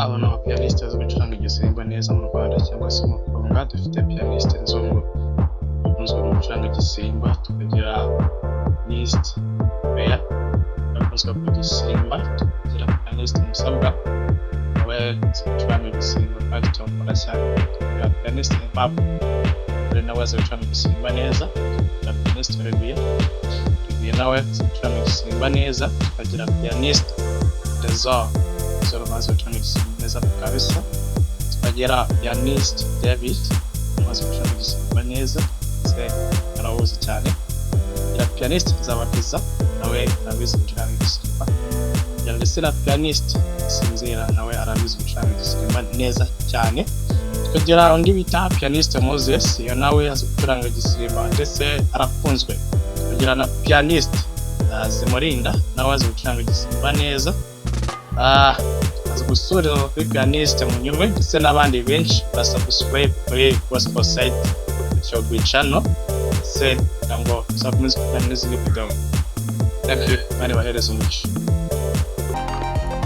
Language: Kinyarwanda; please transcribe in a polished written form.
Aba ni abapiyaniste bazi gucuranga igisimba neza mu Rwanda cyangwa se mu Kongo. Dufite piyaniste Nzungu ukunzwe mu gucuranga igisimba, tukagira piyaniste Bea akunzwe ku gisimba, tukagira piyaniste Musabwa nawe azi gucuranga igisimba kandi turamukunda cyane, tukagira piyaniste Aimable nawe azi gucuranga igisimba neza, tukagira piyaniste Olivier, Olivier nawe azi gucuranga igisimba neza, tukagira piyaniste Trésor, Trésor azi gucuranga igisimba neza kabisa, tukagira piyaniste David azi gucuranga igisimba neza ndetse arawuzi cyane, tukagira piyaniste Nzabakiza nawe arabizi gucuranga igisimba, tukagira ndetse na piyaniste Sinzira nawe arabizi gucuranga igisimba neza cyane, tukagira undi bita piyaniste Moses, iyo nawe azi gucuranga igisimba ndetse arakunzwe, tukagira na piyaniste Zimurinda nawe azi gucuranga igisimba neza, azi gusoreza kuri piyaniste Munyurwe ndetse n'abandi benshi. Basubscribe kuri Gospel Site Shyogwe channel ndetse kugira ngo uzakomeze kubona n'izindi video. Thank you, Imana ibahereze umugisha.